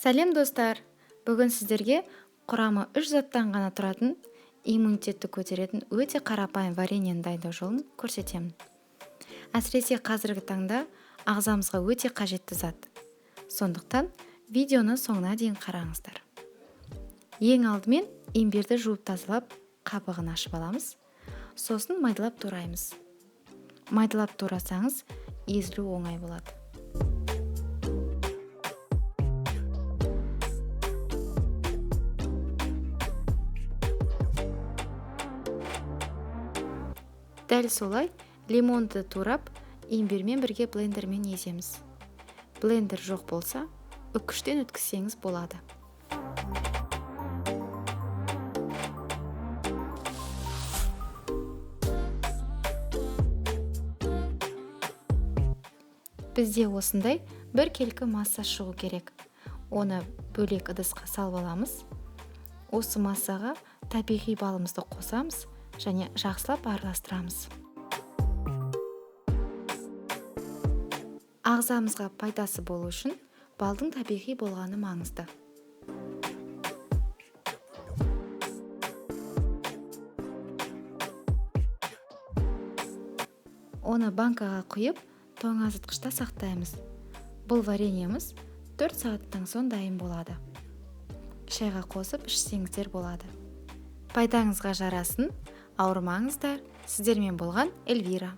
Сәлем, достар! Бүгін сіздерге құрамы 3 заттан ғана тұратын, иммунитетті көтеретін өте қарапайым вареньені дайындау жолын көрсетемін. Әсіресе қазіргі таңда ағзамызға өте қажетті зат. Сондықтан видеоны соңына дейін қараңыздар. Ең алдымен имбирді жуып тазалап, қабығын ашып аламыз. Сосын майдалап тураймыз. Майдалап турасаңыз, езілу оңай болады. Дәл солай лимонды турап, имбирмен бірге блендермен еземіз. Блендер жоқ болса, үккіштен өткізсеңіз болады. Бізде осындай біркелкі масса шығу керек. Оны бөлек ыдысқа салып аламыз. Осы массаға табиғи балымызды қосамыз және жақсылап араластырамыз. Ағзамызға пайдасы болу үшін балдың табиғи болғаны маңызды. Оны банкаға құйып, тоңазытқышта сақтаймыз. Бұл вареньеміз 4 сағаттан соң дайын болады. Шайға қосып ішсеңіздер болады. Пайдаңызға жарасын, ауырмаңыздар. Сіздермен болған Эльвира.